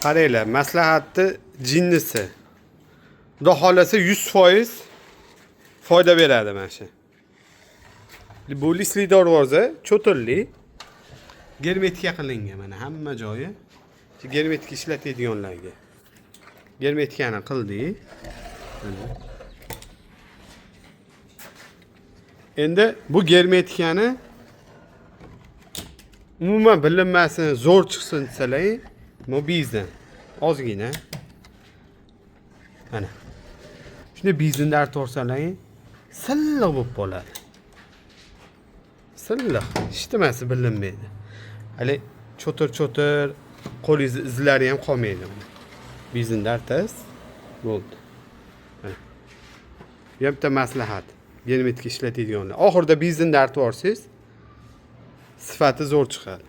Qaranglar, maslahatni jinnisi. Xudo xohlasa, 100% foyda beradi mana shu. Bu листли darvoza, cho'tirli. Germetika qilingan mana hamma joyi. Shu germetika ishlatadiganlarga. Germetikani qildik. Mana. Endi bu germetikani umuman bilinmasin, zo'r chiqsin desalar, bu bizdan ozgina. Mana. Shunday bizni artib yuborsalar, silliq bo'lib qoladi. Silliq, hech nimasi bilinmaydi. Hali cho'tir-cho'tir qo'lingizni izlari ham qolmaydi. Bizni artasiz. Bo'ldi. Mana. Bu ham bitta maslahat. Germetika ishlatadiganlar. Oxirida bizni artib yuborsangiz, sifati zo'r chiqadi.